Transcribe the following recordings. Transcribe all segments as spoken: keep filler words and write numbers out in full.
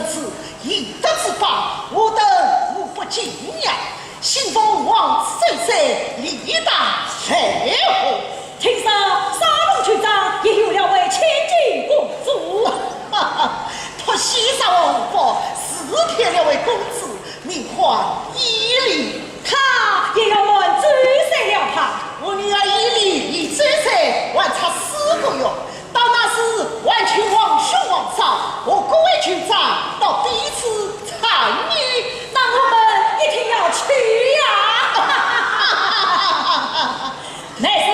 此，贤德之法，我等无不敬仰。幸逢王子周岁，礼大在后。请上沙龙去，长夜有了位千金公主。哈哈，托喜上王福，赐添了位公子，名唤伊丽。她也要满周岁了吧？我女儿伊丽离周岁还差四个月，到那时，还请王兄王嫂和各位舅丈到汴池参礼。那我们一定要去呀！乃是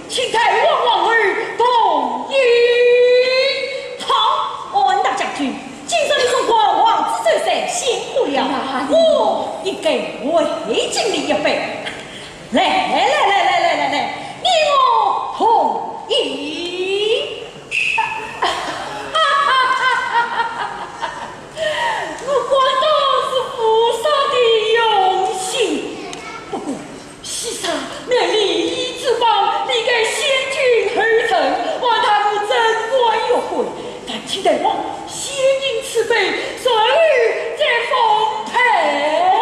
请大王皇后同意。好，安大将军，今日你送过皇子周旋，辛苦了。哪里？我应该回敬你一杯。来来来来来来来来，你我同饮。我感到是无上的荣幸。不过， 西沙乃礼仪之邦，理该先敬后慎，望大王勿要误会。烦请大王先饮此杯，随后再奉陪。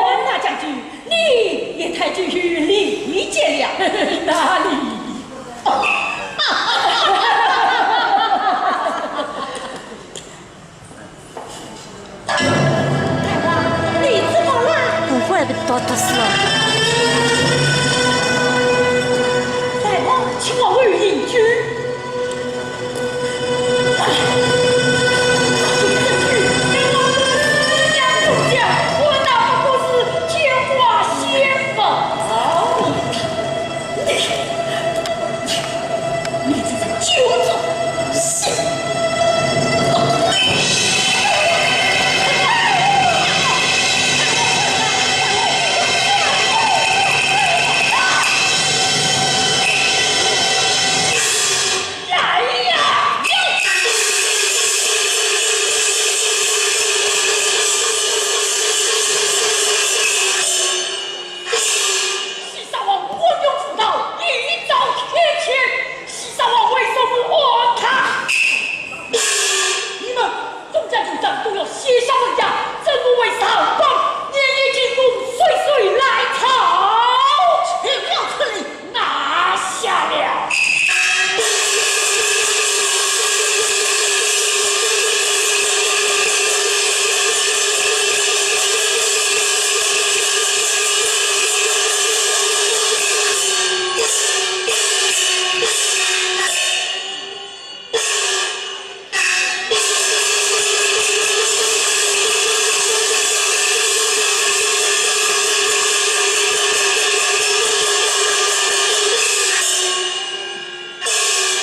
安大将军，你也太过于礼节了。哪里？ 大王，你怎么了？我也不知道他死了。大王，请皇后饮酒。大王，这是娘中酒，我那不过是酒花仙风。 你，你这个酒鬼！来呀！ 西沙王昏庸无道，一招天譴，西沙王为首不安他。你们众将军长都要卸下盔甲，真不为上邦，年夜进攻，谁谁来朝？全要出令，拿下了。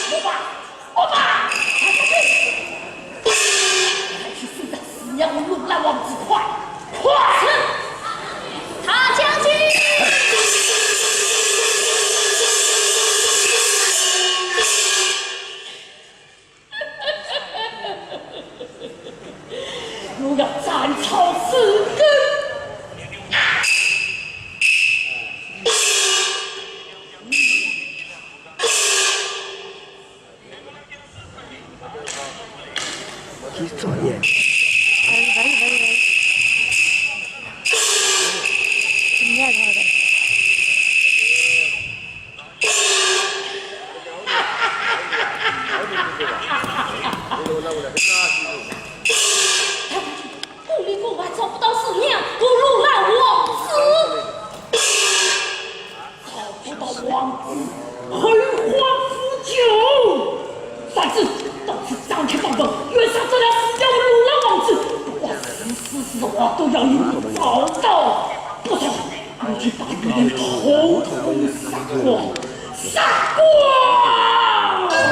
我把 快去寻找死娘的鲁兰王子，快，快！是，大将军。我要斩草除根。 去作孽。喂，喂，喂，喂。怎么样，他的？他们故里国外找不到死娘，不如来王子。 找不到王子，后患无穷。凡事到此张开膀臂，愿杀得了死掉的鲁兰王子，不管死死是活，都要与你找到。不然，我就把你们统统杀光，杀光！ 大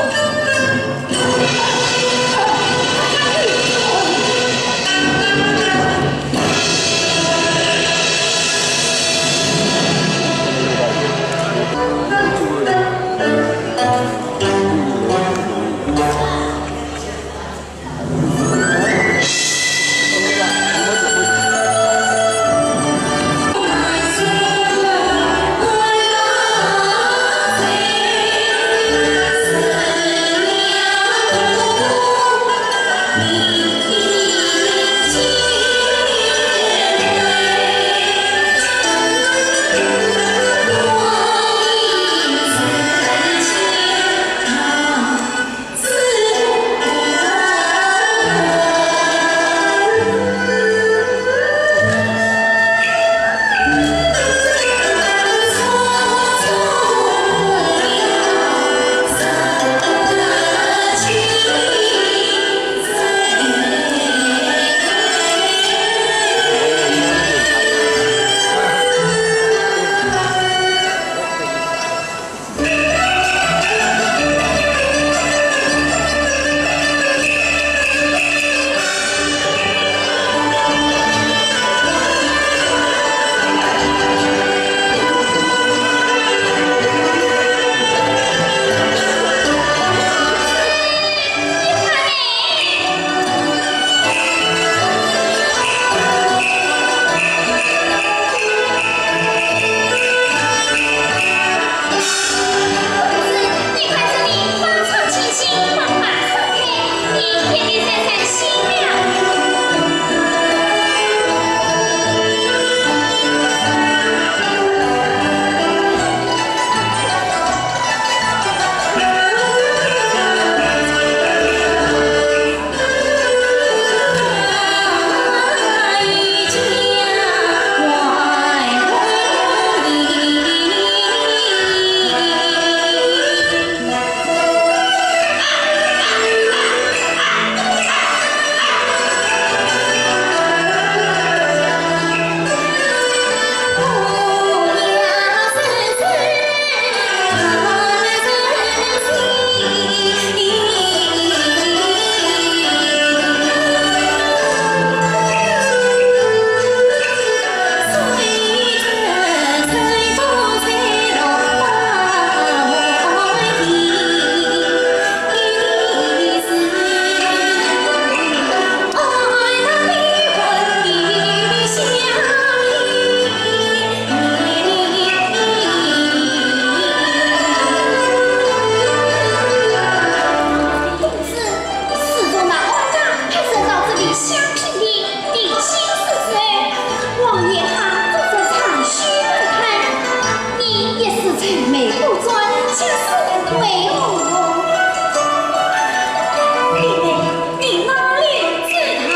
妹妹，你哪里知道？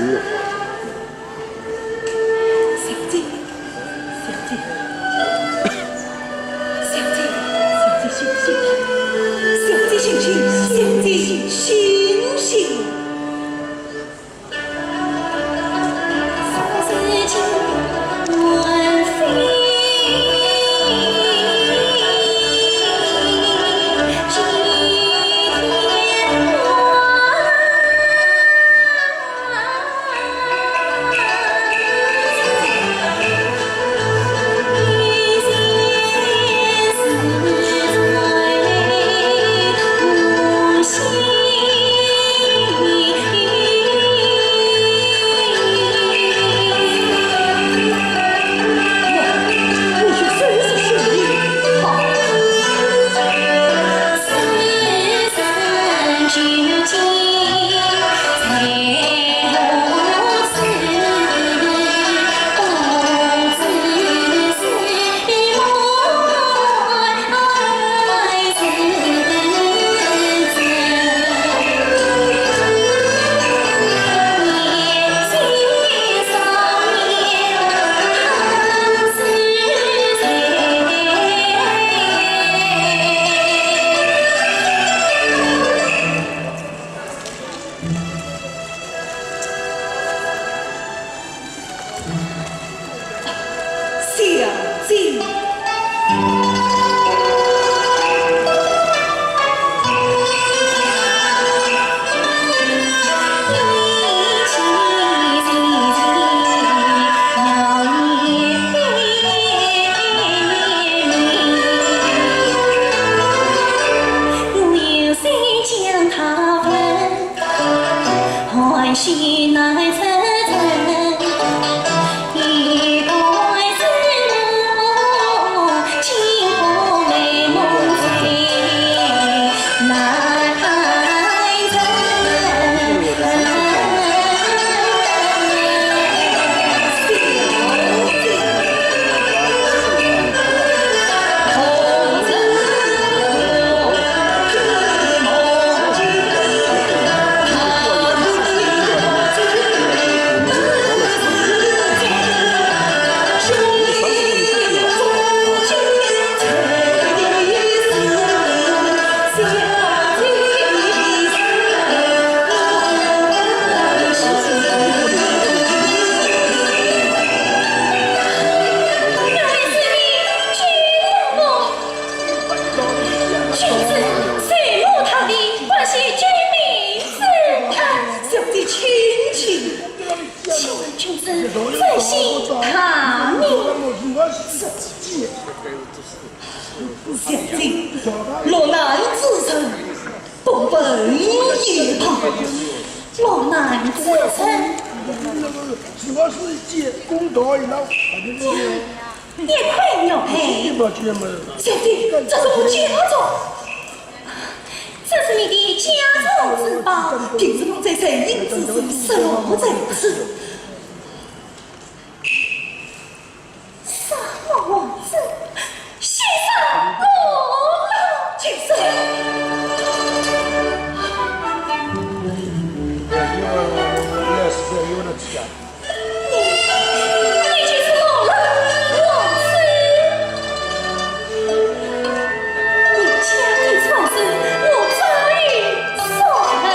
小姐，小姐，小姐，小姐醒醒，小姐醒醒，小姐醒醒。小姐。小姐请起。请问君子在下唐明。小姐，落难之人，不问也罢。落难之人，也快要赔。小姐，这是我家中 这是你的家中之宝，平日侬在人影之处失落在此。沙皇王子，先生，我老就是。你，你就是我老王子。你家的丑事，我早已算了。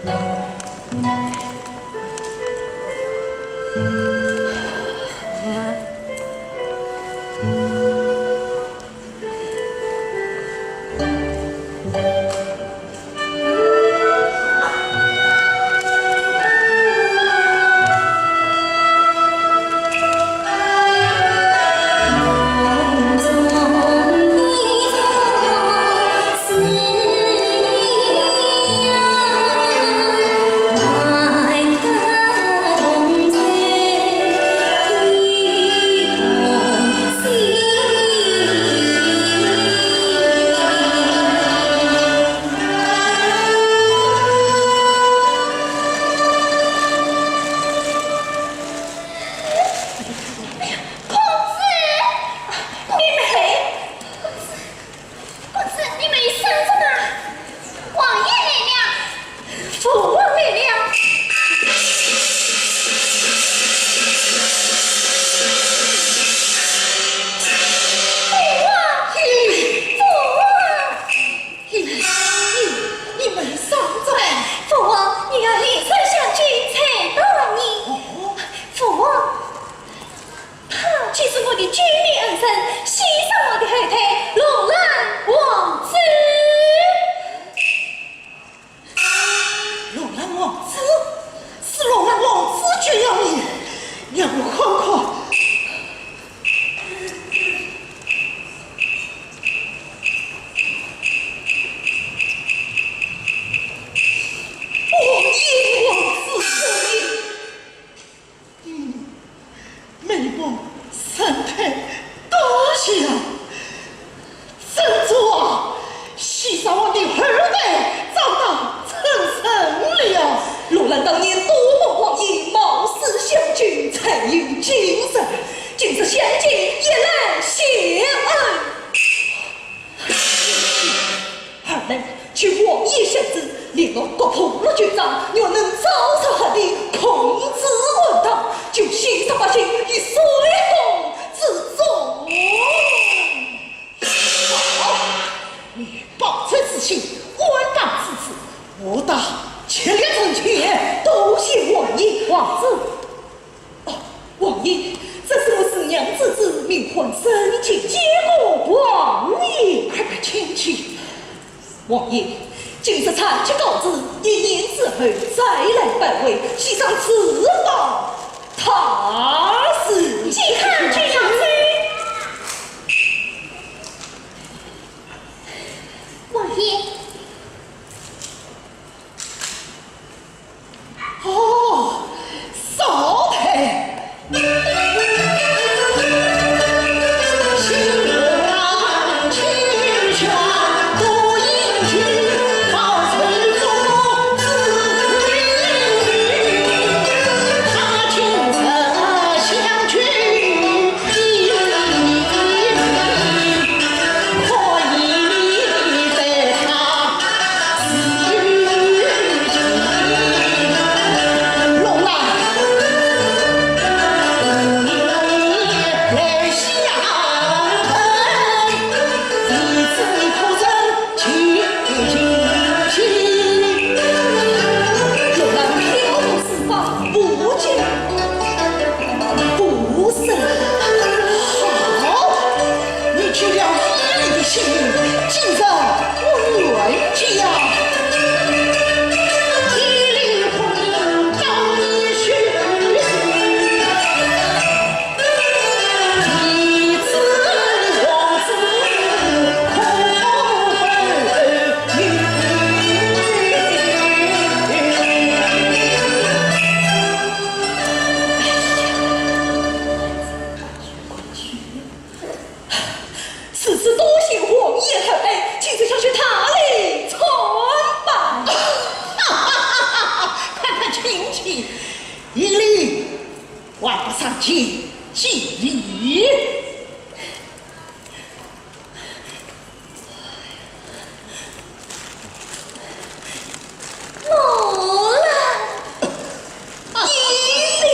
公子，你没，公子，公子，你没事子吗？王爷来了，父王来了。父王，父王。 你，你，你没事子？父王，你要理直相敬才对呢。哦。父王，他就是我的救命恩人，西沙王的后代，罗兰王子。罗兰王子？是罗兰王子救了你？让我看看。 哦，王子，王子。嗯，美貌、神态、德行，真正啊，西沙王的后代长大成人了。罗兰当年多蒙王爷冒死相救，才有今日。今日相见，一来谢恩。 二来求王爷相助，联络各部落军长，若能昭昭和的控制混乱，救西沙百姓于水火之中。好，你报仇之心，万般支持，我等竭力成全。多谢王爷。王子。 哦，王爷，这是我师娘之子，名唤沈清，见过王爷。快快请起。王爷，今日暂且告辞，一年之后再来拜会，西沙自报大事。即刻就要走。王爷。 哦，少太。不是。好，你救了伊犁的性命，今日我冤家。伊犁婚姻当年许，弟子王子可 如此多谢王爷厚爱，今日想去大礼参拜。看看亲戚，一礼还不上前，几礼？ 罗兰，伊犁。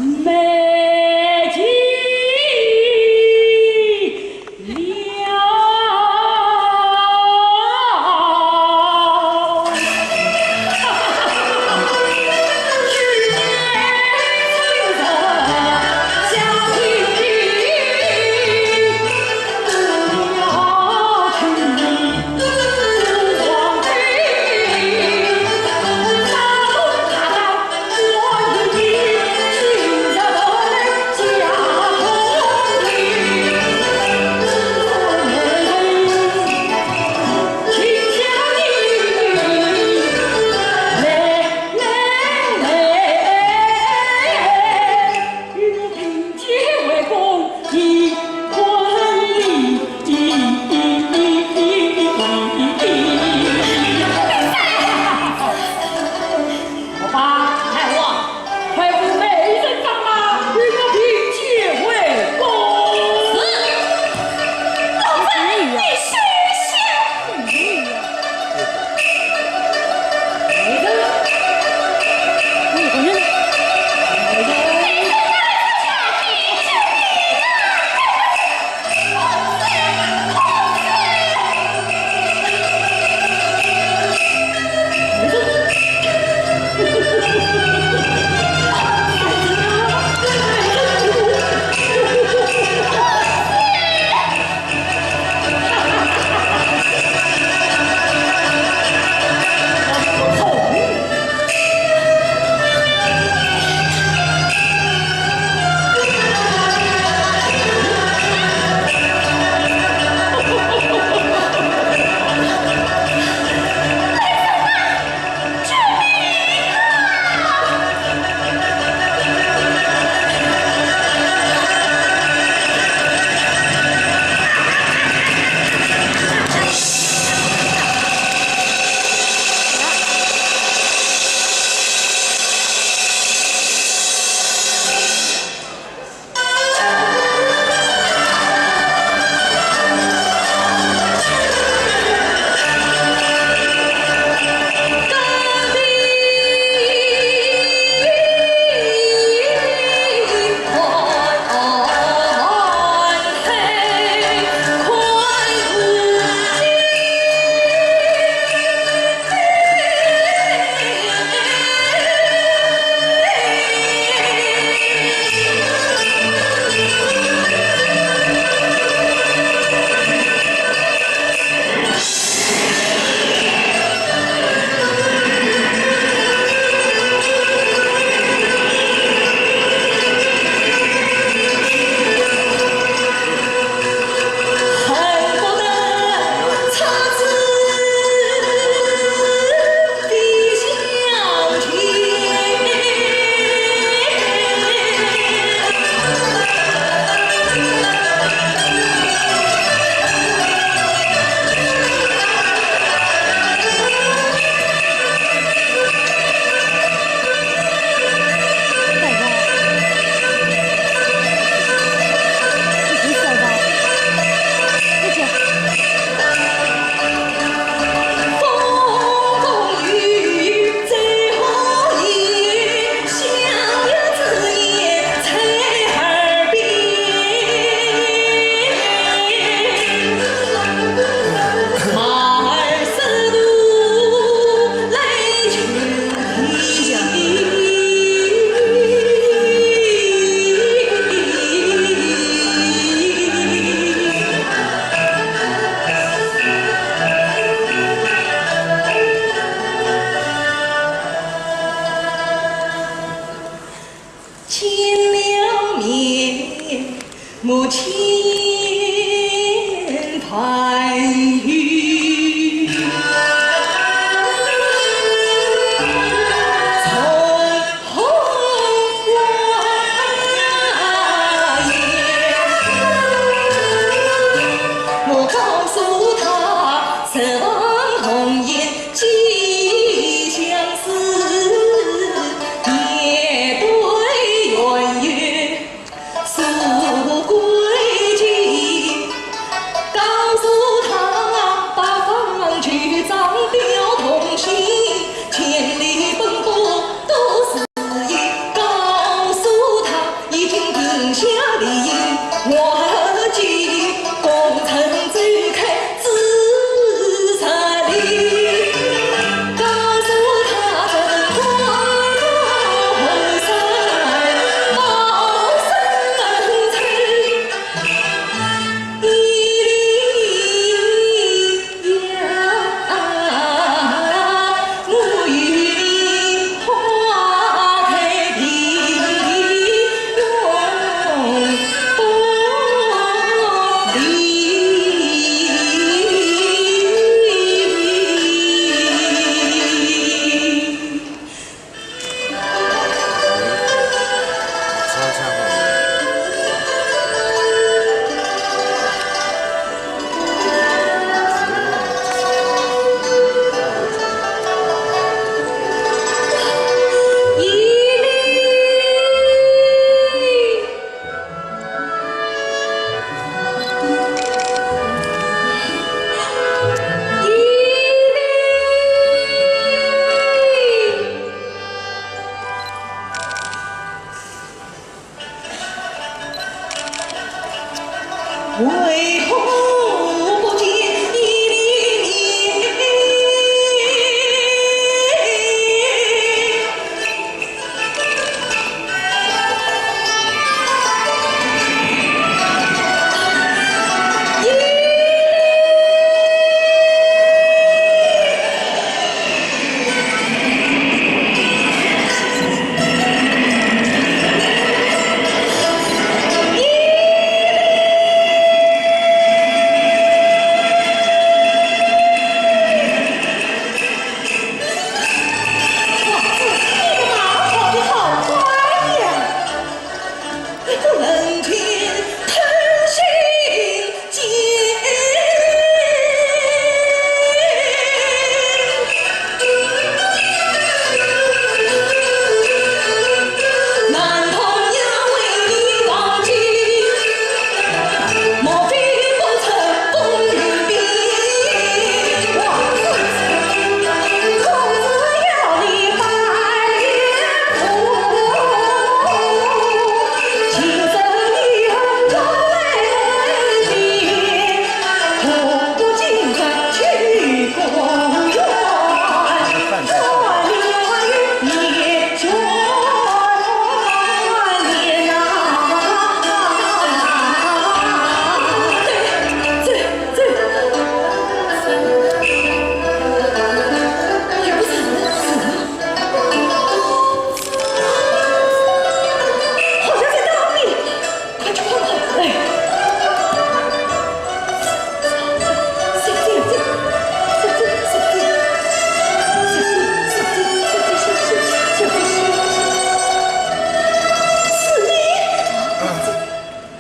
美极了。我爸，大王，快扶美人上马，与我并肩回宫。是。老夫人，你休想！美人，美人，美人。见了面，母亲烦忧。从后关言，我告诉她，十万红颜 寄相思，面对圆月诉归期。告诉她，为何不见你的面？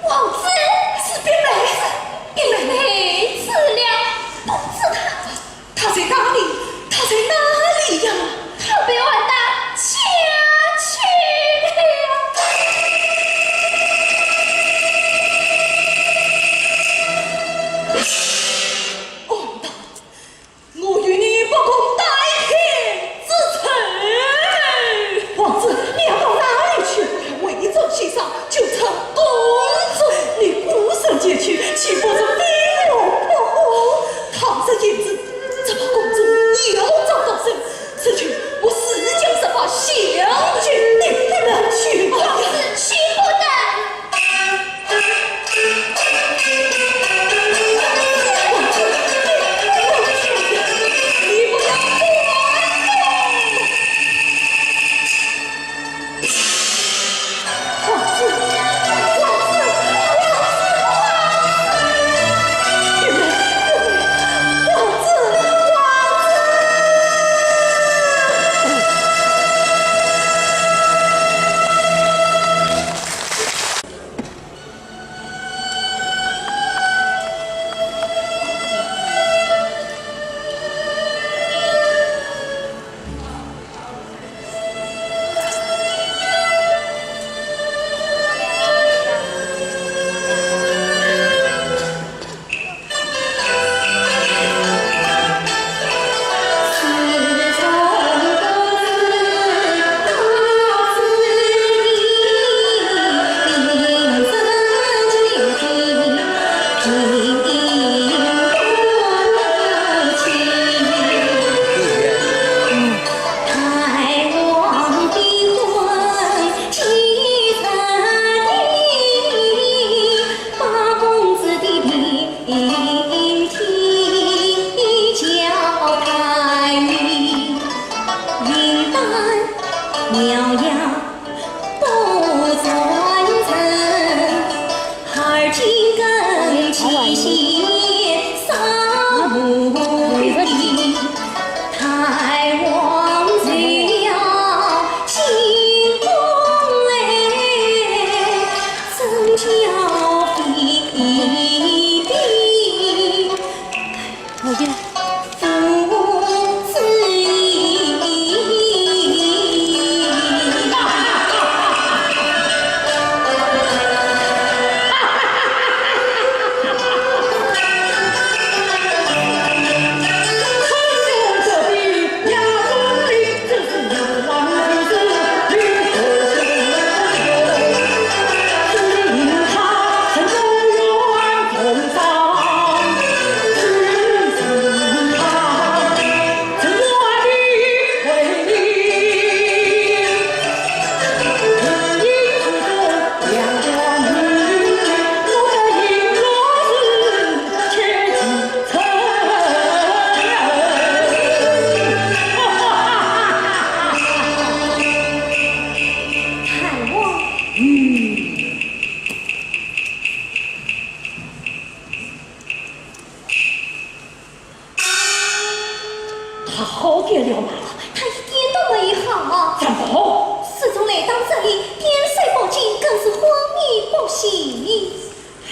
王子，是冰妹，冰妹，冰妹死了，不知她，她在哪里？她在哪里呀？她被俺打下去了。王道， 我与你不共戴天之仇。王子，你要到哪里去？我要为着先生救出公主。你孤身前去，岂不是非我不可？倘若胭脂这把公主又找到手，此去我自将这把香君，你不能去。王子，请不得。 王子，王子，王子，王子！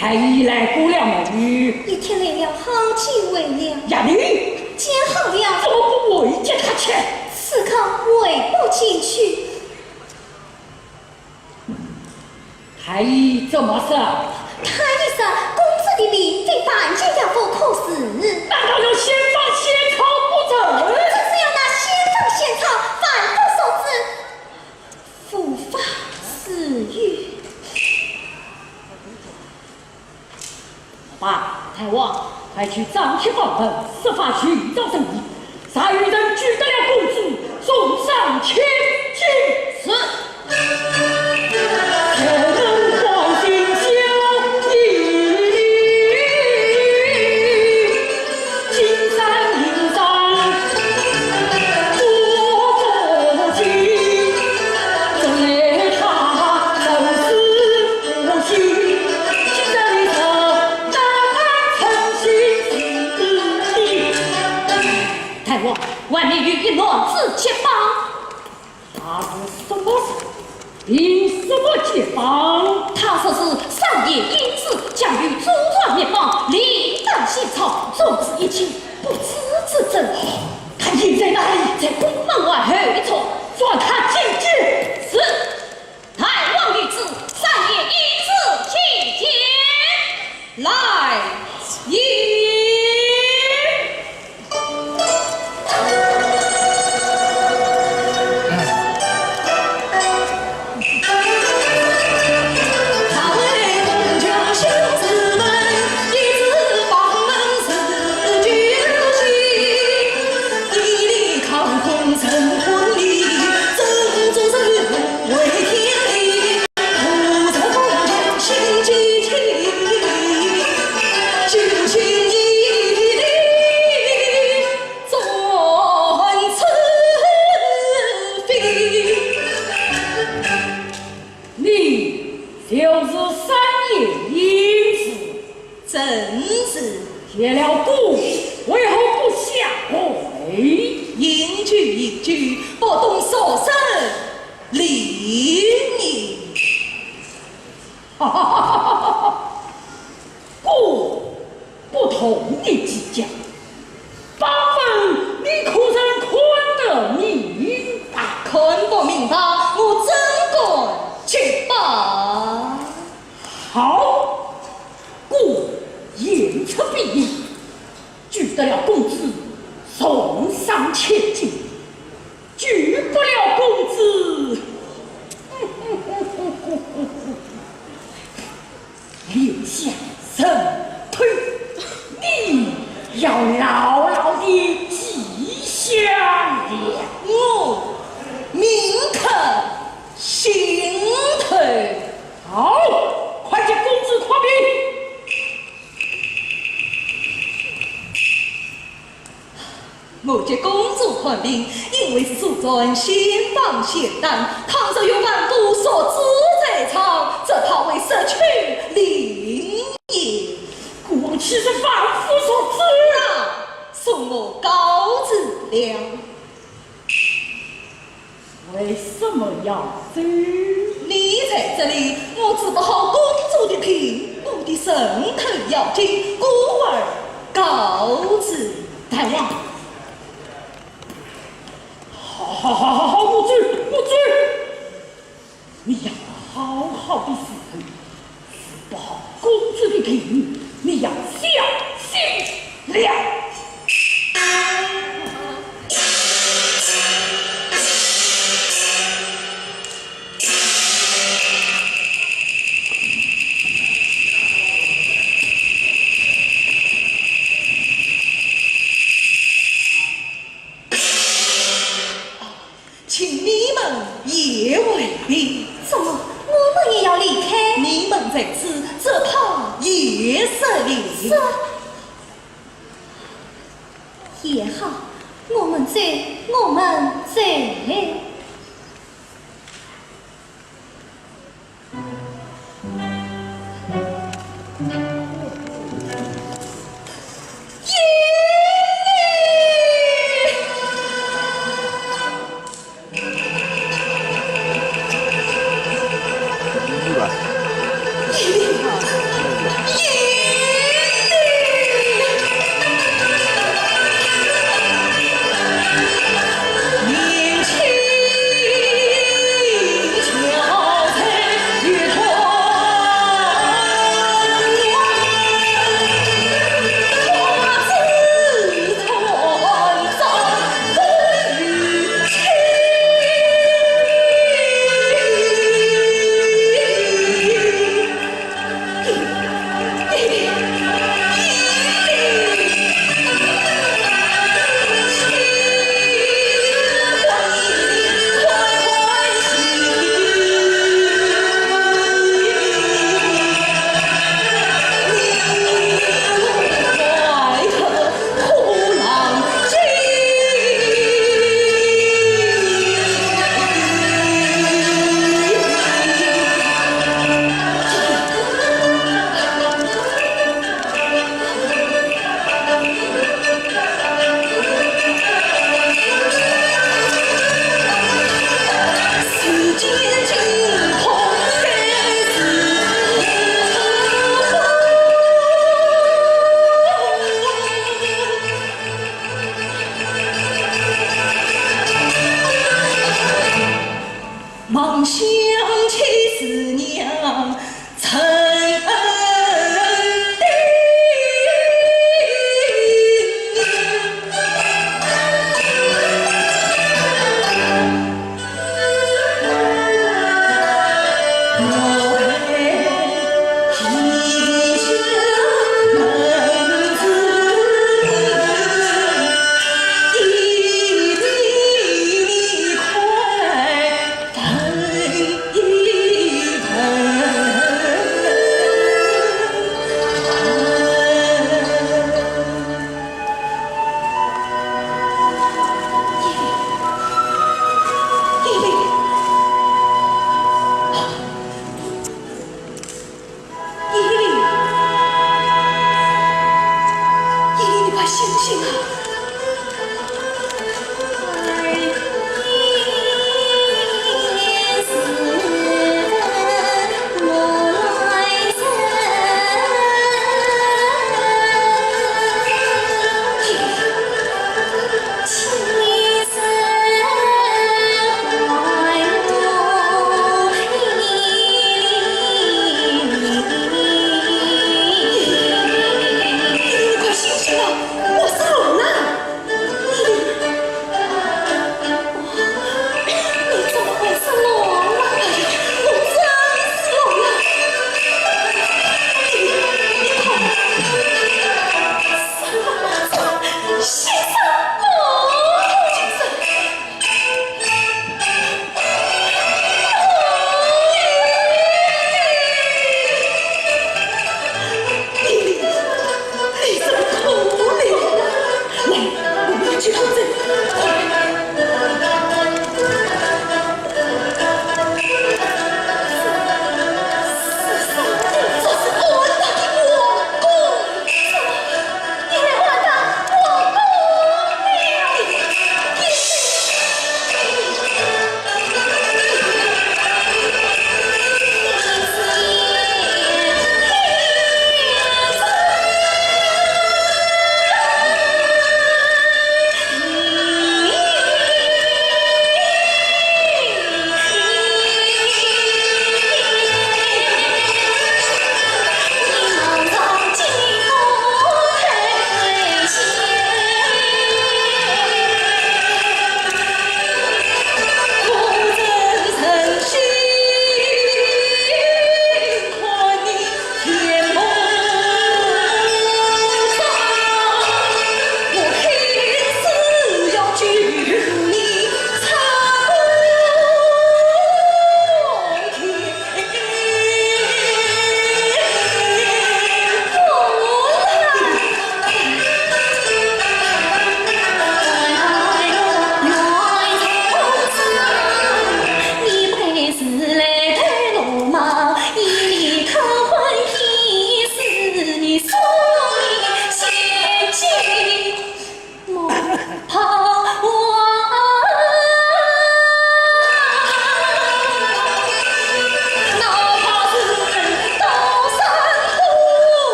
太医来过了没有？一天来了好几回了。呀，你见好了。怎么不回接他去？此刻回不进去。太医怎么说？太医说，公子的病非凡间药物可治。难道要先放仙草不成？正是要拿仙方仙草反复烧之，无法自愈。 好吧，大王，快去张贴榜文，设法寻找神医。若有人救得了公子，重赏千金。是。 大王，外面有一男子结帮。他是什么人？凭什么结帮？他说是山野隐士，将有祖传秘方，另当仙草，从此一去不治之症。他隐在哪里？在宫门外后一处。传他进见。是。 大王有旨，山野隐士觐见。来迎。你就是山野隐士。 正是。谢了姑，为何不下跪？饮酒饮酒，不懂俗世礼仪。哈哈哈哈哈哈！姑不同你计较，榜文你可曾看得明白？看不明白，我怎敢结帮？ 好，姑言出必应，救得了公子，重赏千金；救不了公子，留下人头，你要牢牢地记下了。我铭刻心头。 好，快给公子看病。我给公子看病，因为是祖传仙方仙丹，倘若有万不速之在场，只怕会失去灵验。孤王岂是凡夫俗子？那送我告辞了。 为什么要走？你在这里，我治不好公主的病，我的人头要紧，故而告辞。大王，好好好好好，我走，我走。你要好好的侍候， 治不好公子的病，你要小心了。请你们也回避。怎么，我们也要离开？你们在此，只怕也失礼。是。也好，我们走，我们走。 你吧。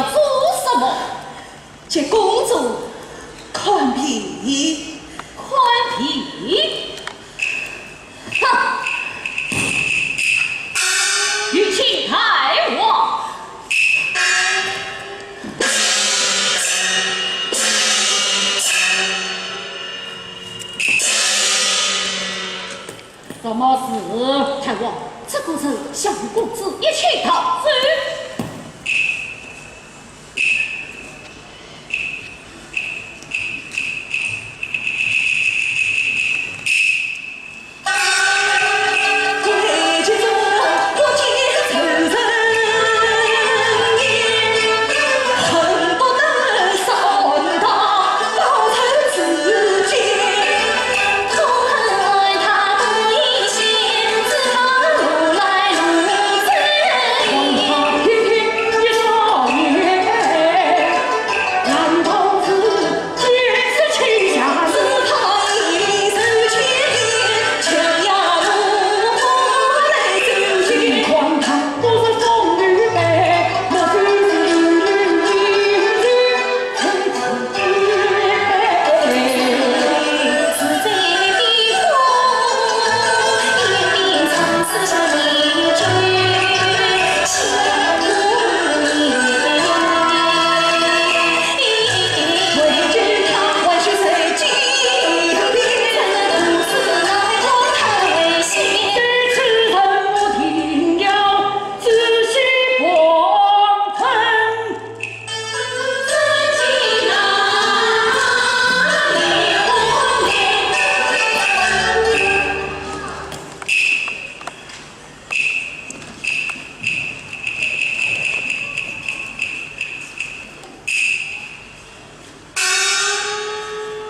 做什么？给公主看病。看病？哼！有请大王。 什么事？大王，这个人想与公子一起逃走。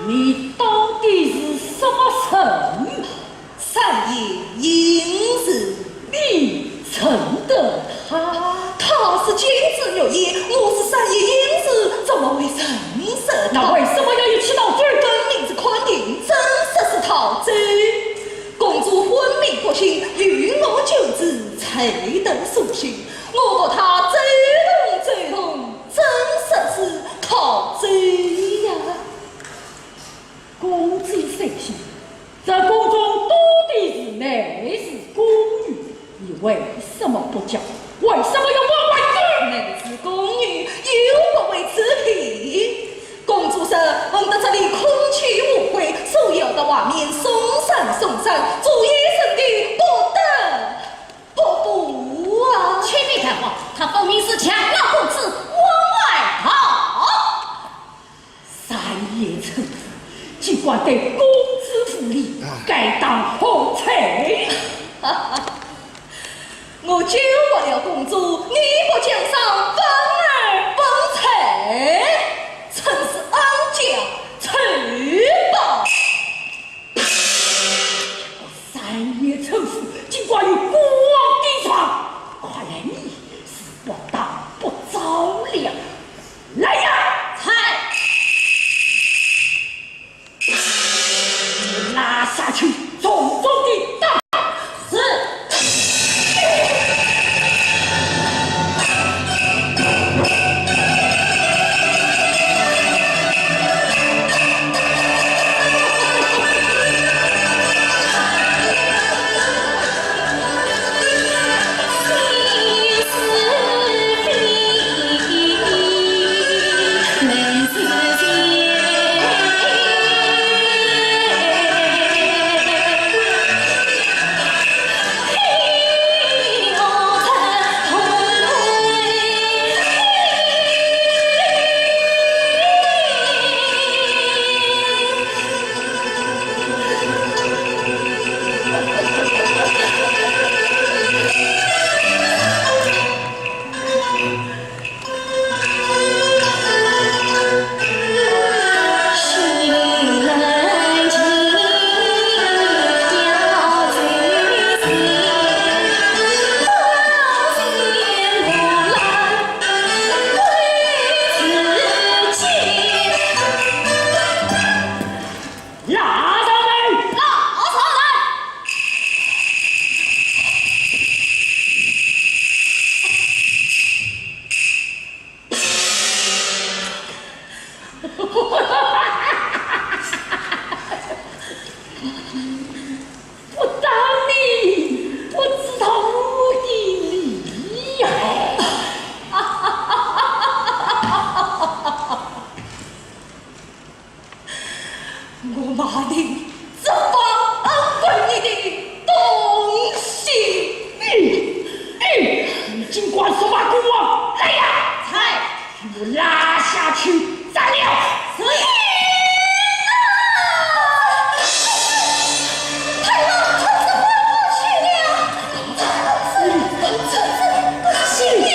你到底是什么人？三爷隐士。你认得他？他是金枝玉叶，我是三爷隐士，怎么会认识他？那为什么要一起逃走？分明是看病，怎说是逃走？公主昏迷不醒，与我救治，才得苏醒。我和他走动走动， 怎说是逃走呀？公子三爷，这宫中到底是男是宫女？你为什么不讲？为什么要瞒我？男是宫女，又不为此地。公主说，闻得这里空气污秽，所以要到外面松散松散，注意身体，不得 不服啊！启禀大王，他分明是强盗公子，往外逃。三爷陈府，竟敢对公子无礼，该当何罪？我救活了公主，你不奖赏，反而分罪，真是冤家仇报。 三爷陈府竟敢与孤王抵抗，看来你是不打不着了。来呀！在。拉下去，重重地打。是。尽管速把鬼王来呀！在。与我拉下去斩了！是。太后，臣子不去了。臣子，臣子不去了。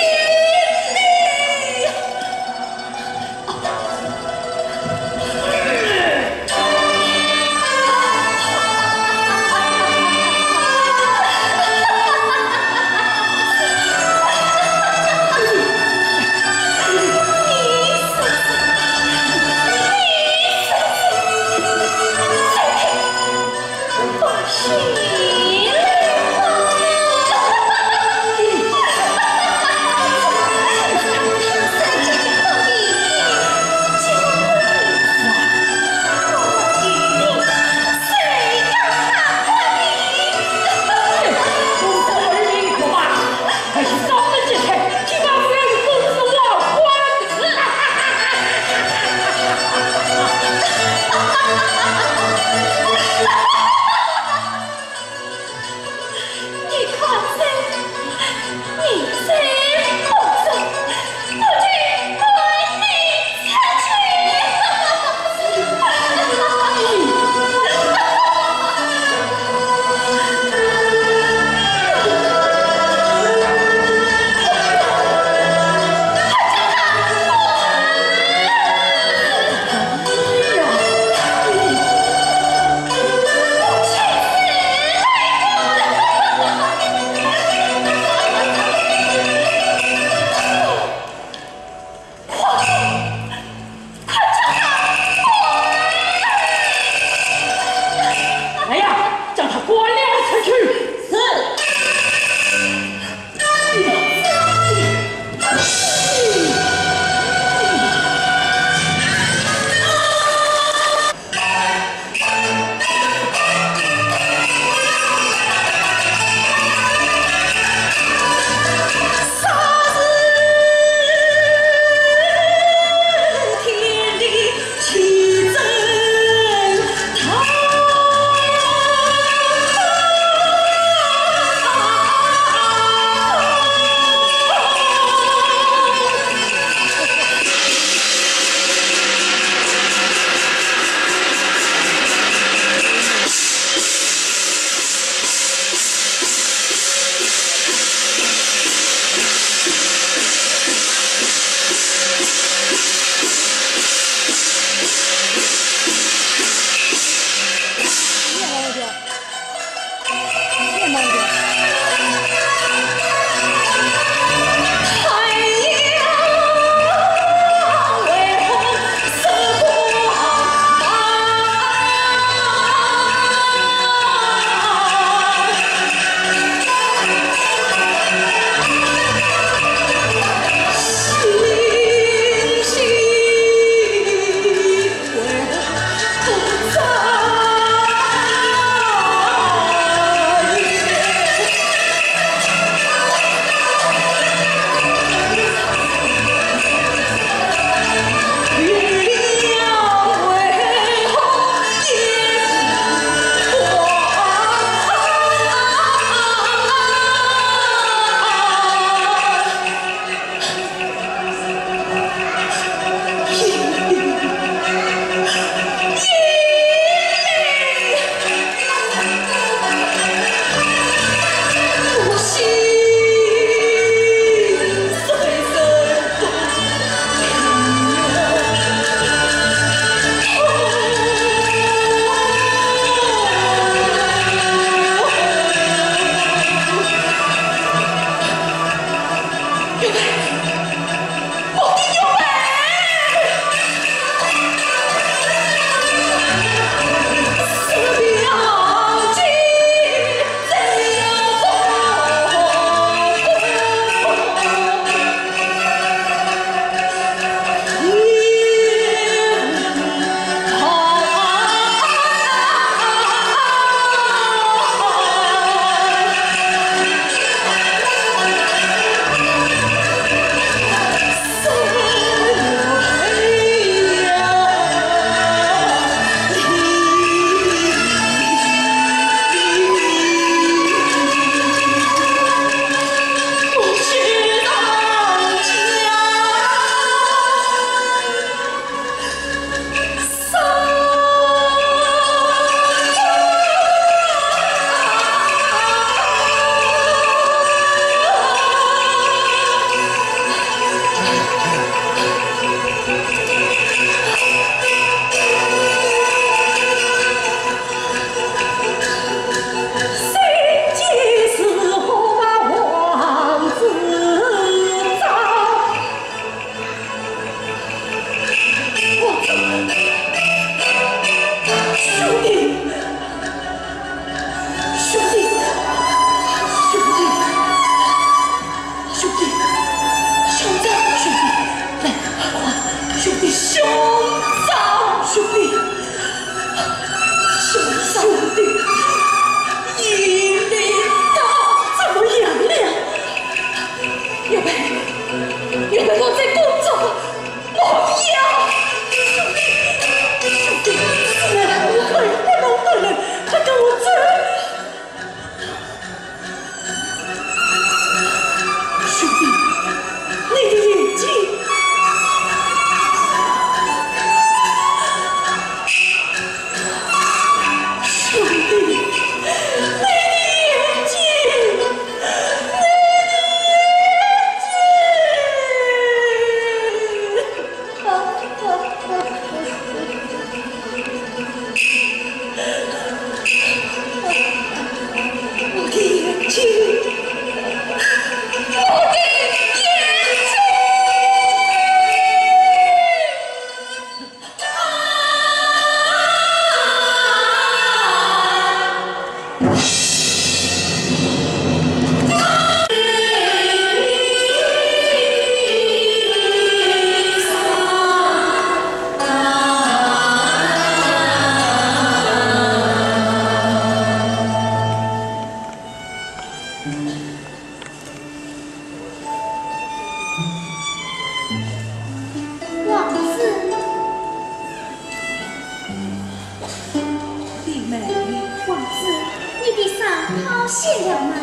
些了吗？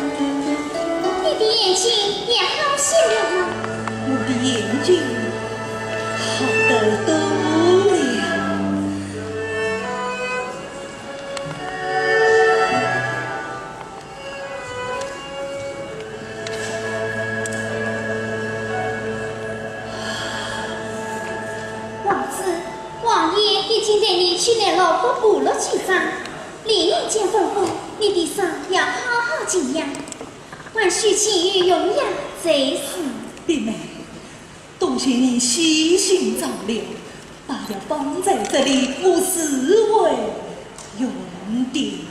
你的眼睛也好些了吗？我的眼睛好得多了。王子，王爷已经带你去南洛谷补了几伤，连夜间吩咐你的伤要好好静养，还需请御用药才是。林妹，多谢你悉心照料，把药放在这里，我自会用的。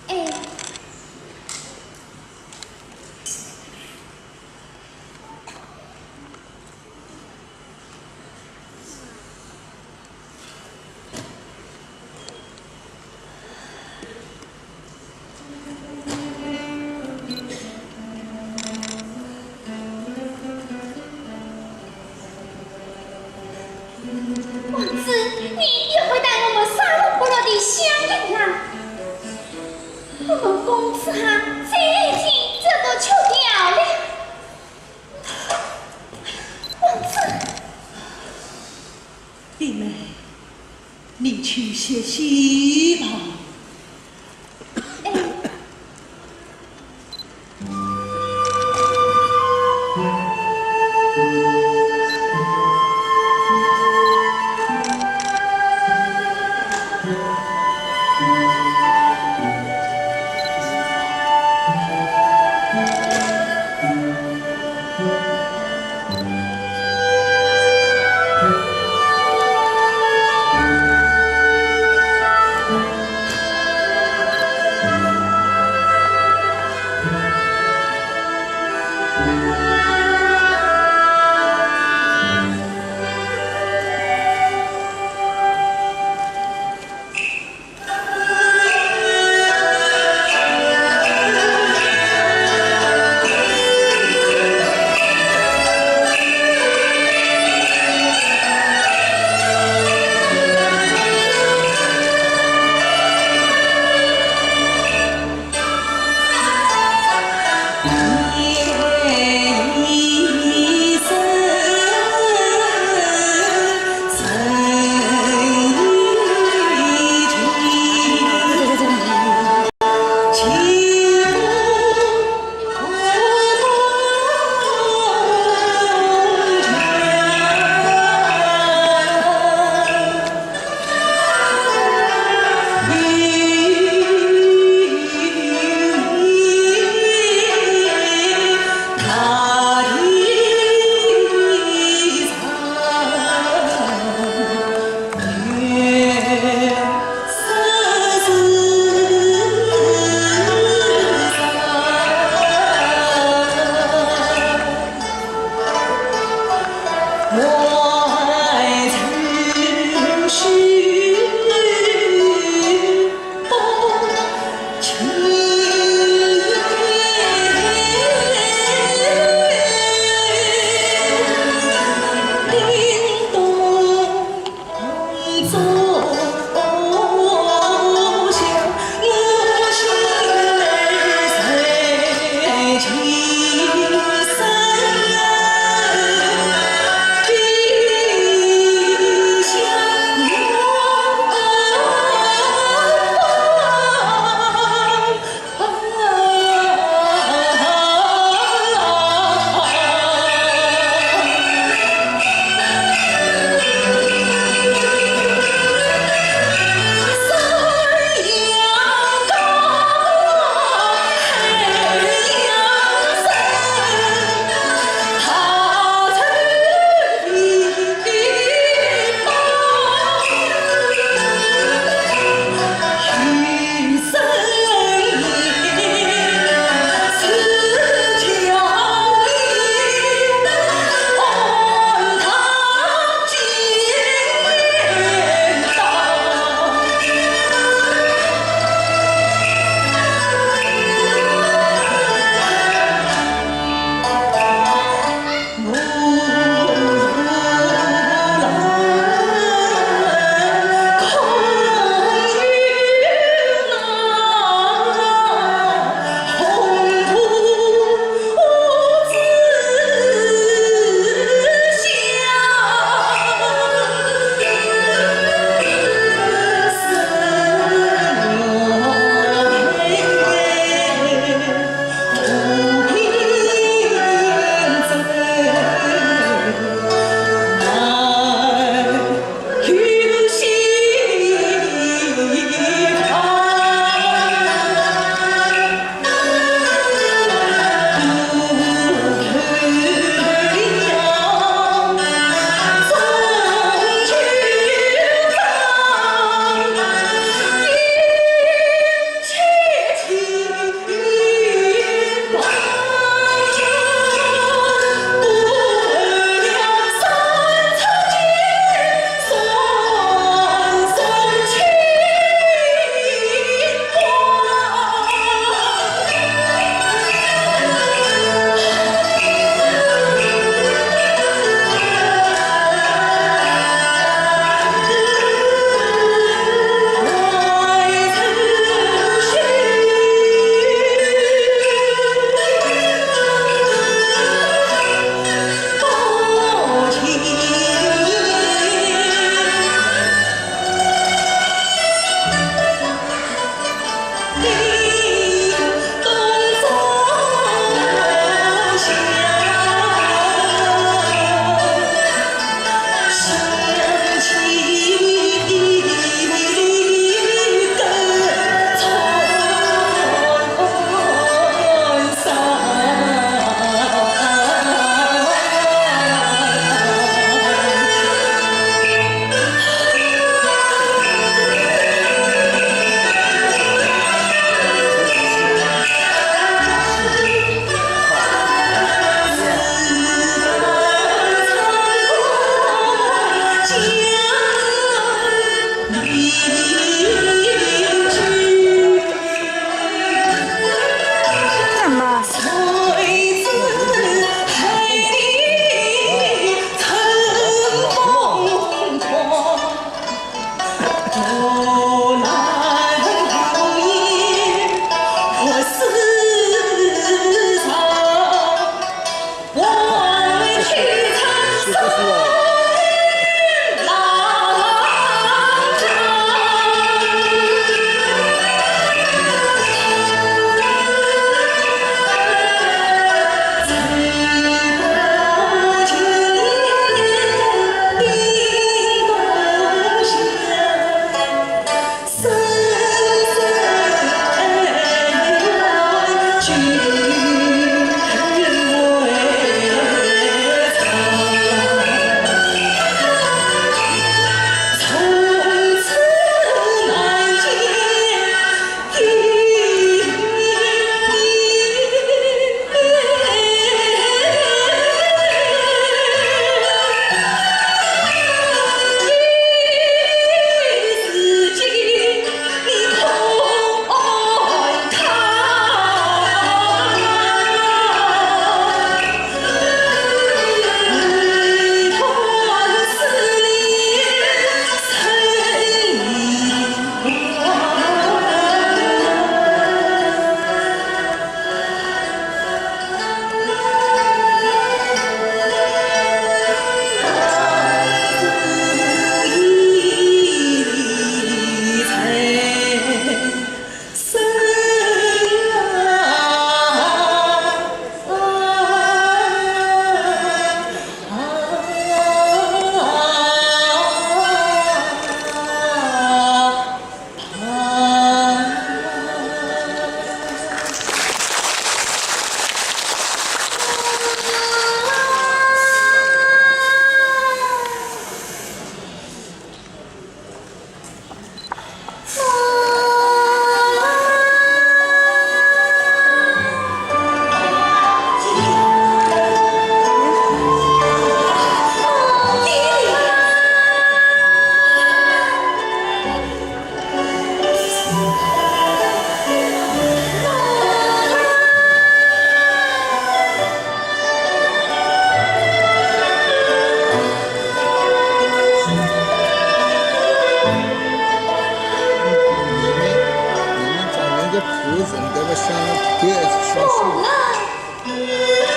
哎。 王子，你又会带我们杀了不落的香烟啊！我们公子哈，这一天这个吃掉了。王子，林妹，你去歇息吧。哎。 王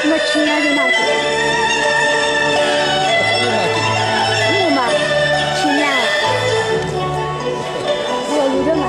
我亲爱的嘛，我嘛，亲爱，我有的嘛。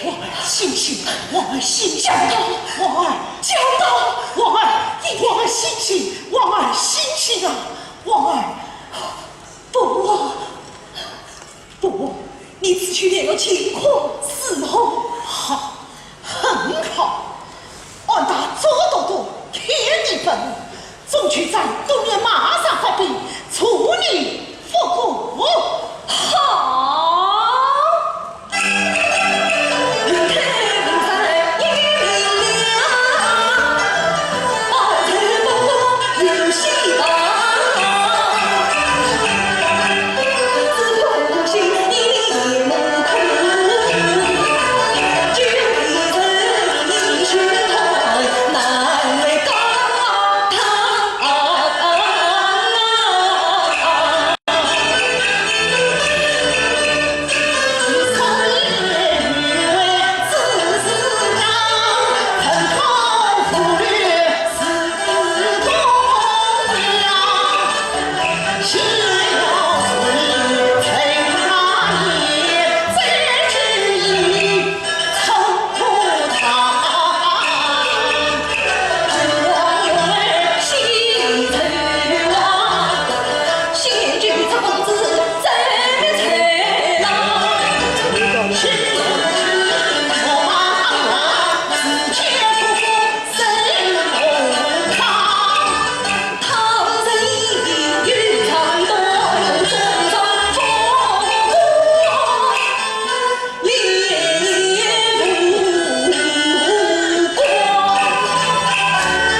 王二，醒醒，王二，醒醒！王二，叫到，叫到，王二，王二，醒醒，王二，醒醒啊，王二！不，不，你此去了情况如何？好，很好。俺大周都督看你本，中军长董卓马上发兵，助你复国。好。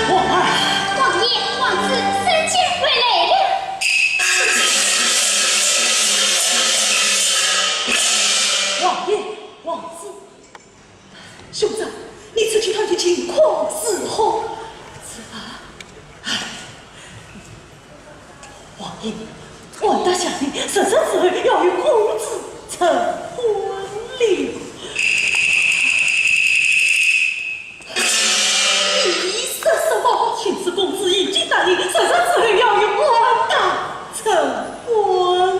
王二，王爷，王子，参见回来了。王爷，王子，兄长，你出去探听情况如何？是啊，唉。 王爷，俺大夏令十日之后要与公子成婚了。你说什么？听说公子已经答应，十日之后要与俺大成婚了。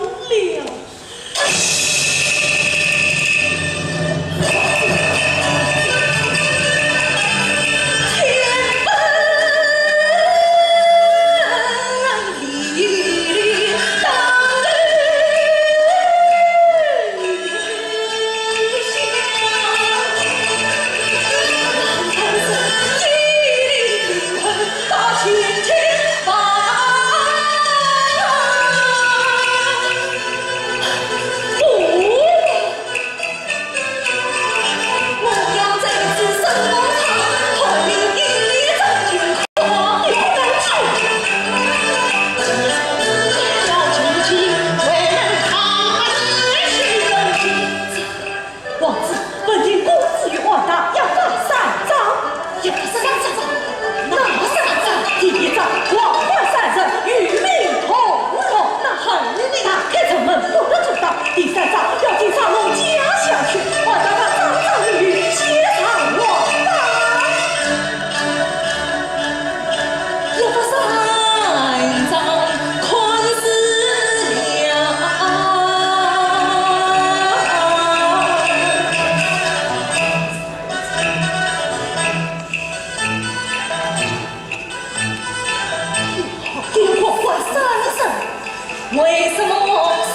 为什么如此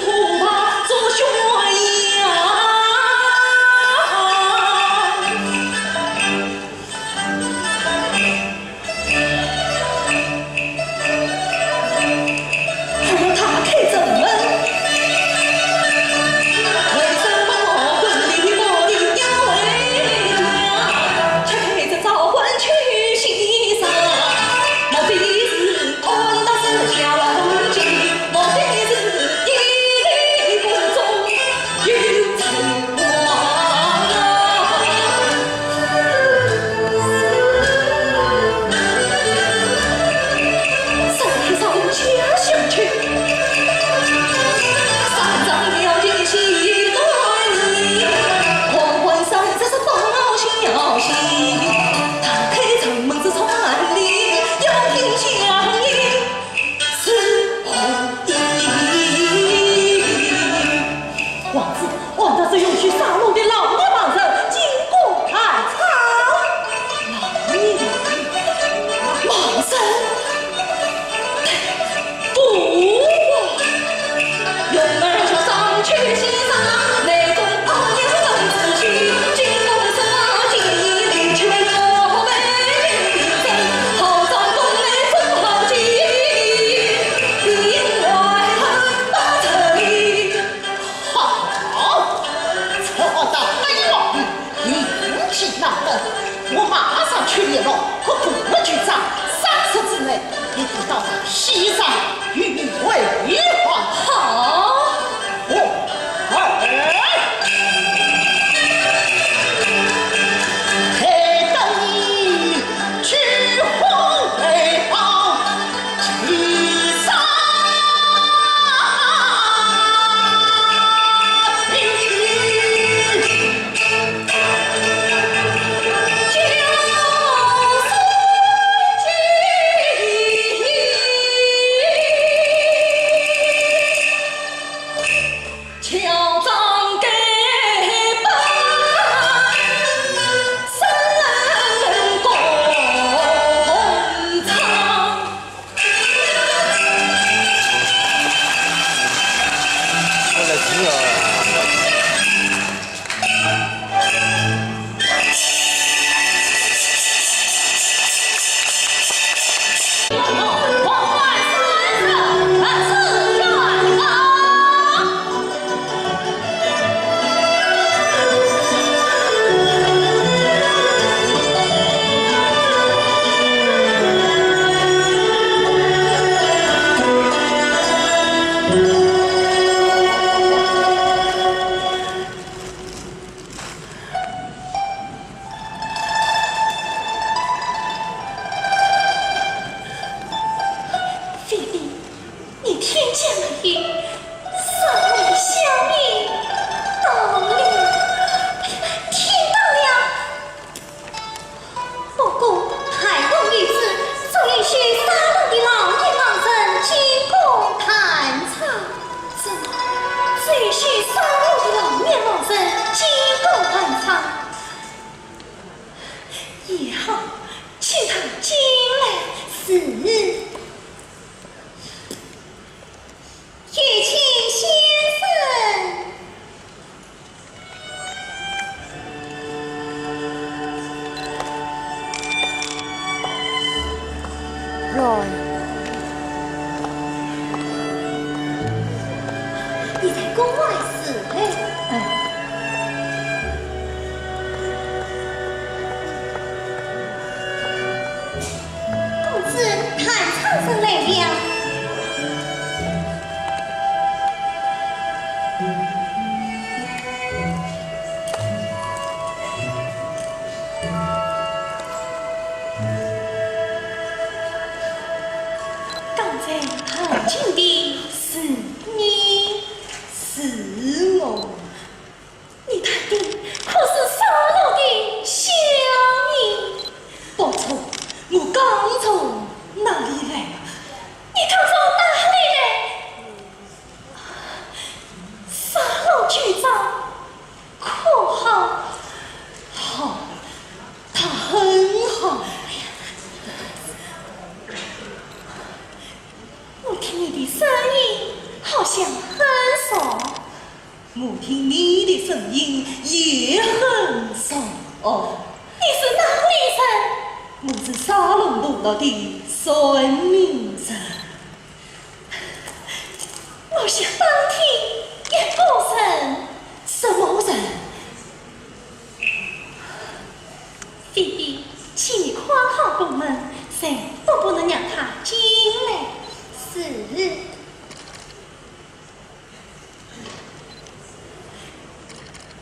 可怕做宣言？还要打开城门，为什么问你我的要回家？拆开这招魂去西山，目的是 王子，王大人允许杀了的老年盲人进宫弹唱。老年盲人？不啊！ 好，这个大美女，你年纪那么大，我马上去联络各部门局长，三日之内，你得到西山与你回话。好。哦，哎。待等你 去回报西山。你听见没有？杀我的小民到了。听到了。不过，太公御旨，只允许杀了的老年盲人进宫弹唱。什么？只允许杀了的老年盲人进宫弹唱？也好，请他进来。是。 有请先生。来。你在宫外侍候。嗯。 公子弹唱声来了。刚才弹琴的是你，是我。 你弹的可是杀了的小民？不错，我刚从那里来了。你刚从哪里来？杀了局长，可好？好，他很好。 我听你的声音好像很熟。我听你的声音也很熟哦。你是哪里人？我是沙龙部落的算命人。我想打听一个人。什么人？ 菲比，请你快开宫门，谁都不能让他进来。是。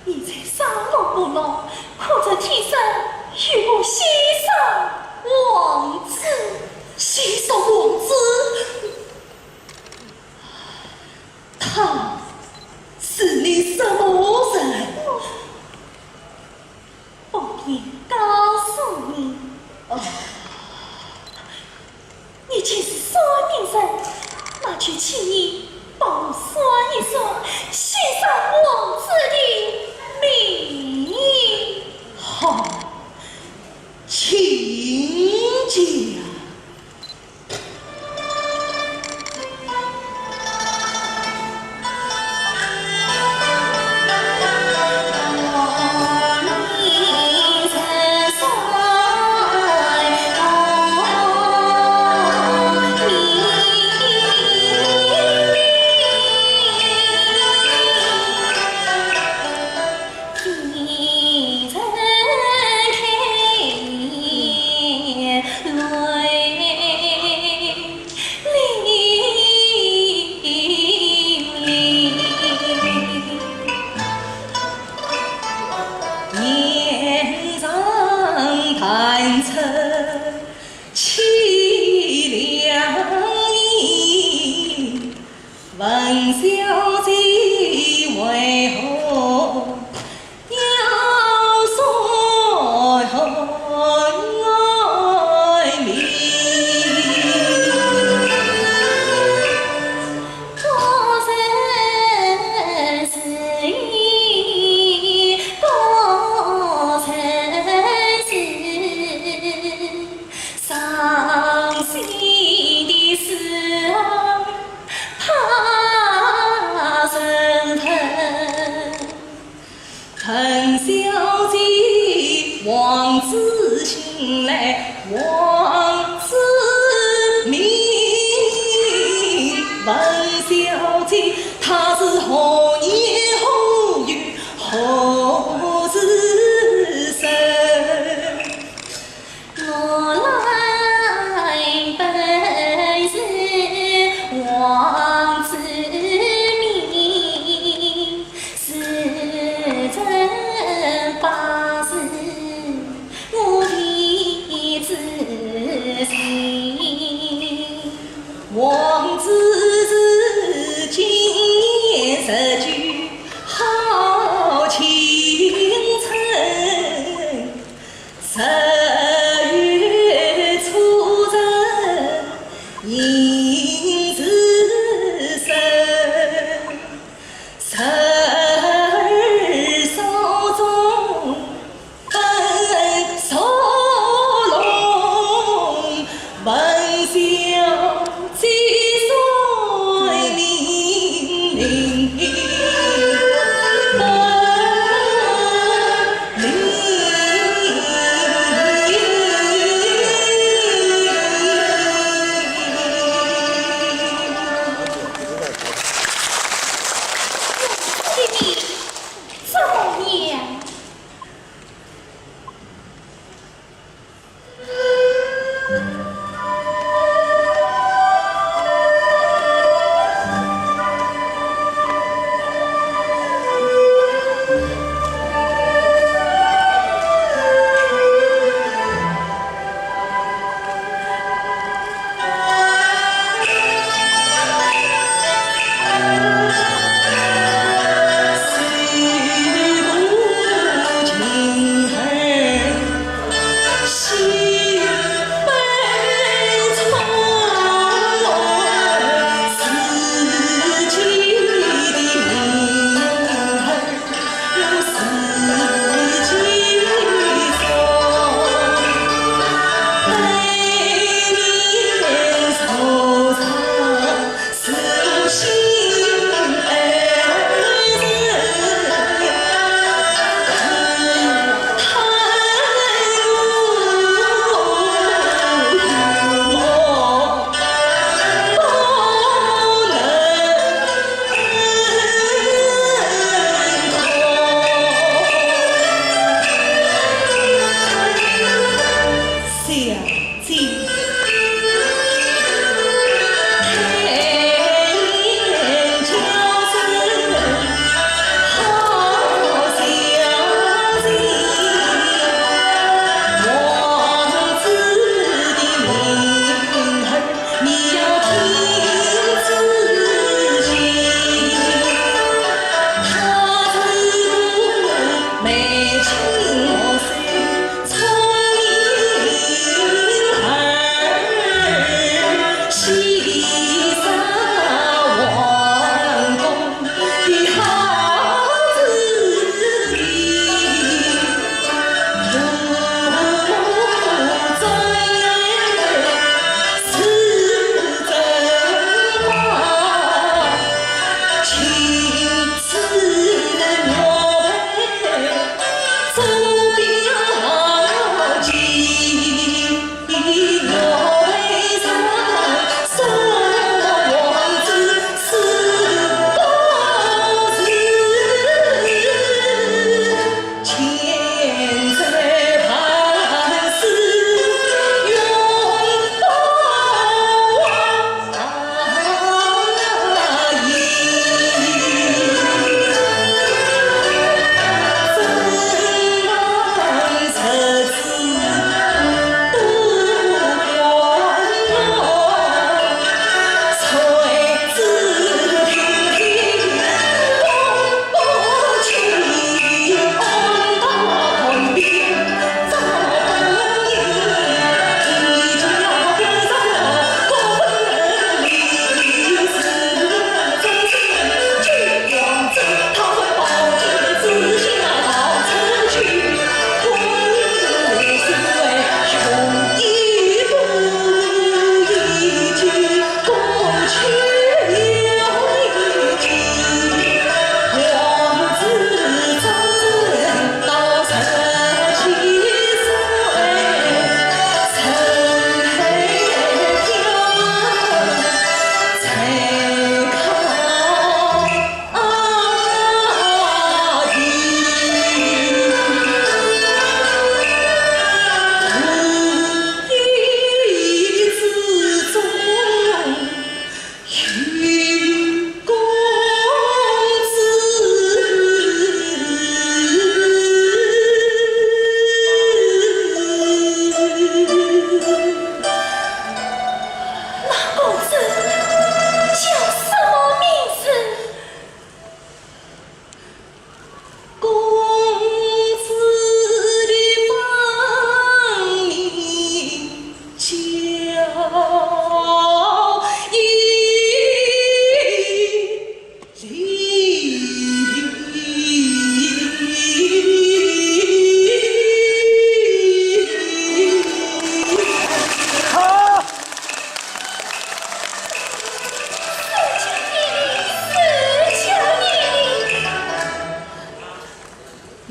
你在沙龙部落，可曾听说有个先生王子？先生王子？他是你什么人？ 不便告诉你。哦，你既是算命人，那就请你帮我算一算先生王子的命。好，请讲。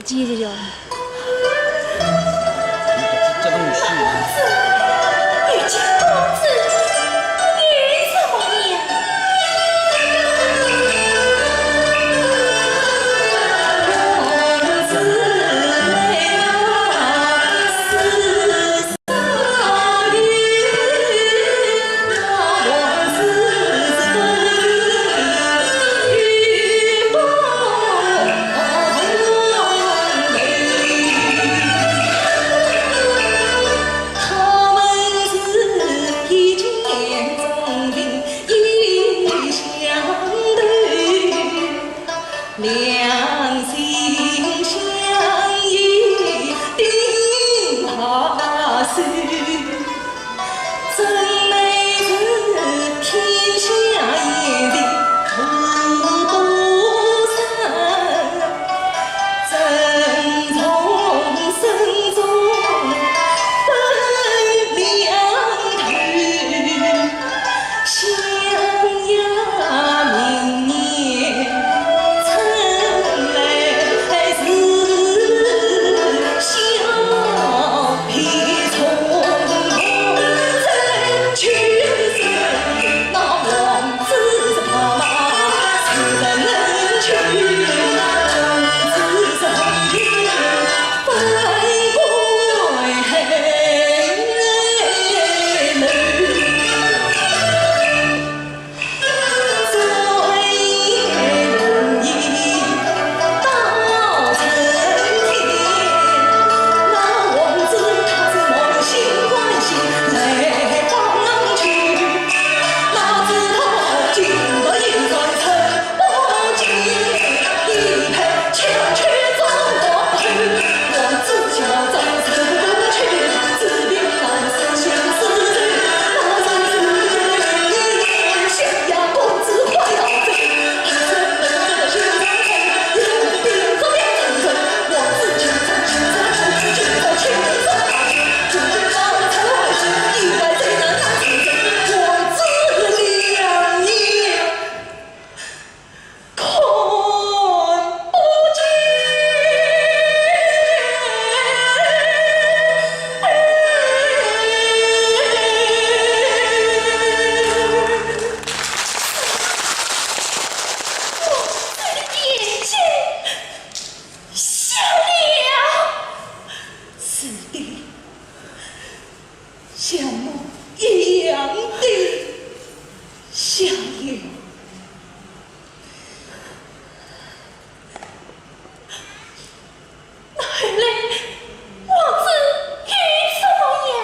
姐姐叫你。是的，像梦一样的笑颜。 那后来，王子又怎么样？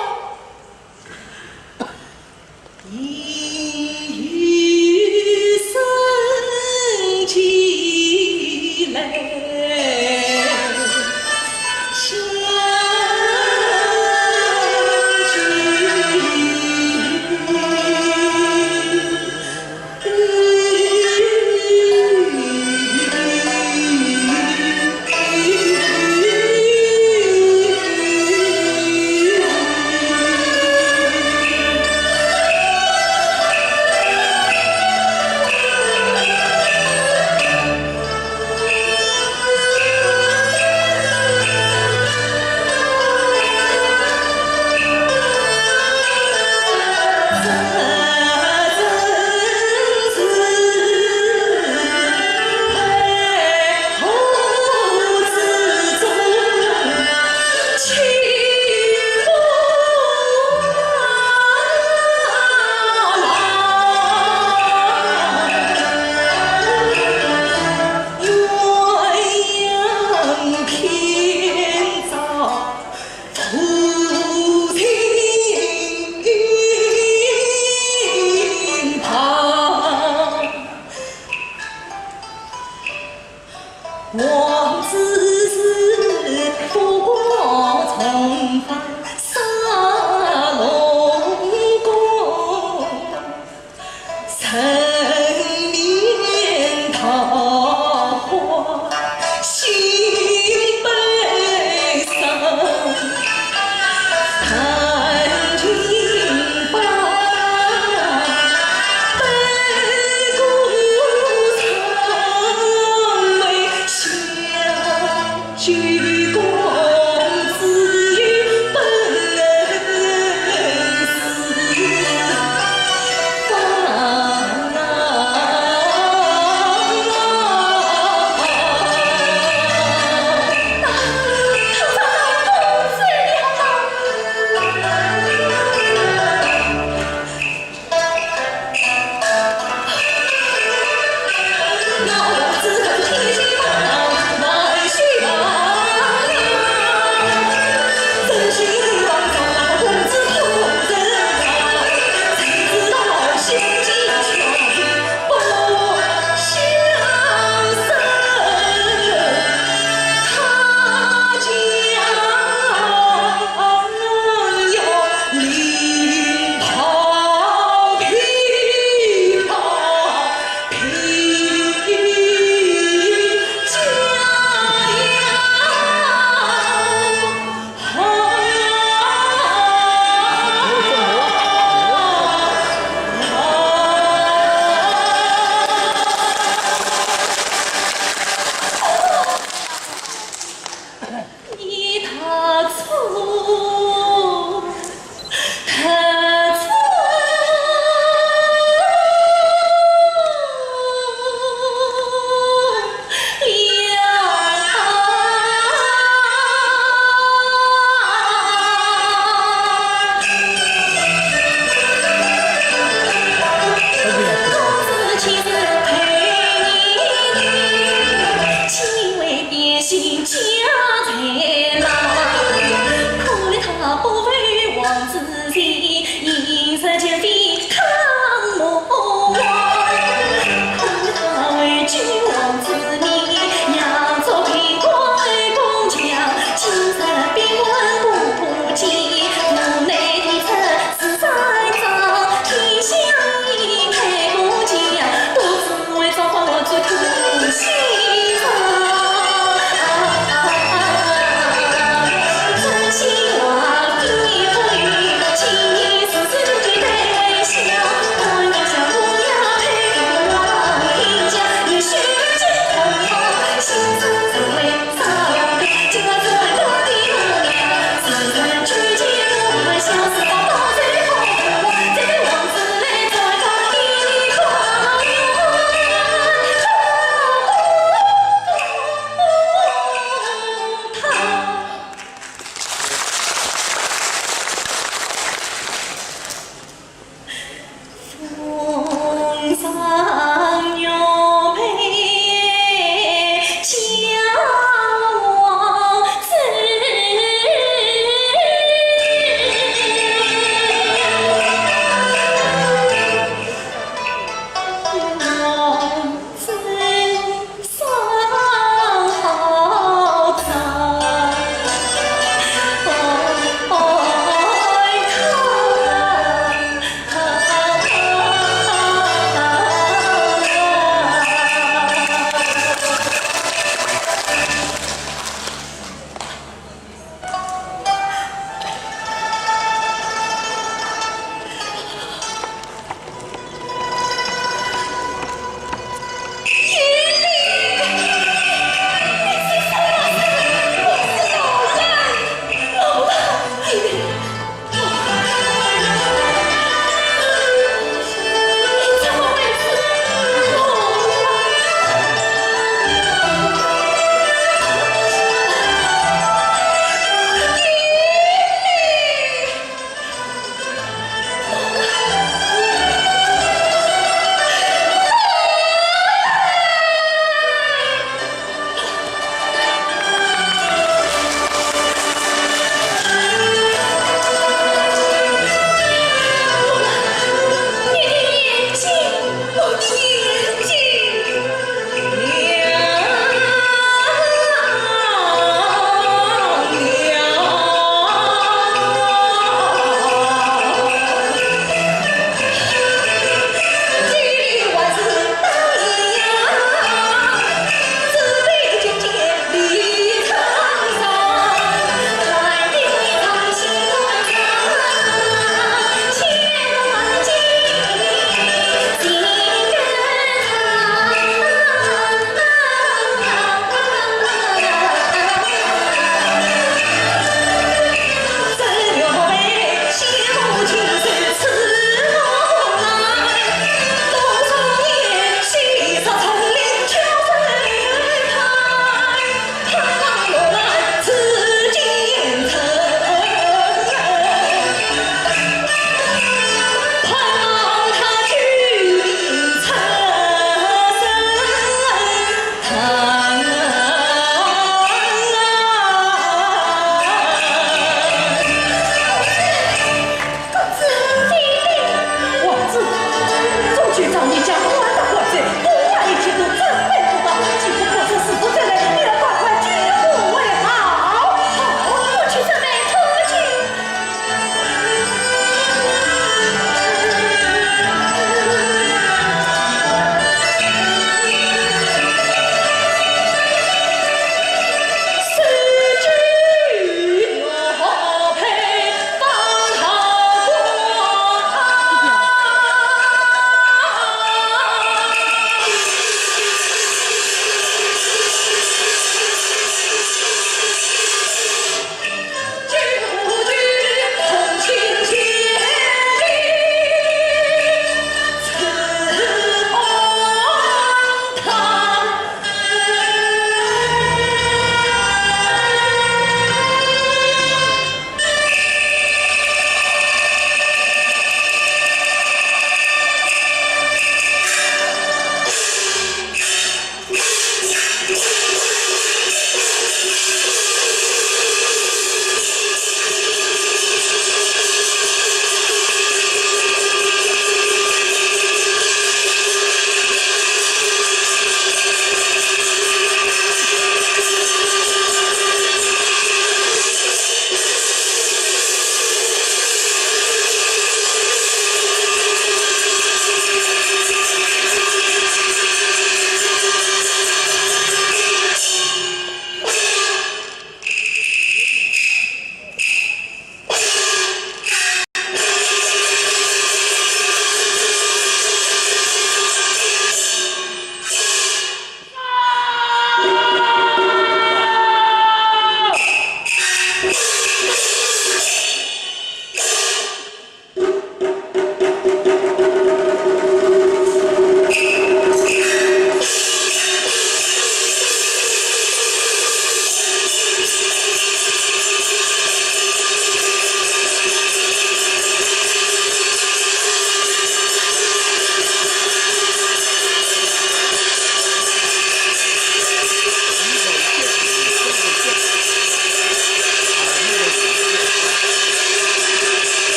再见，飞。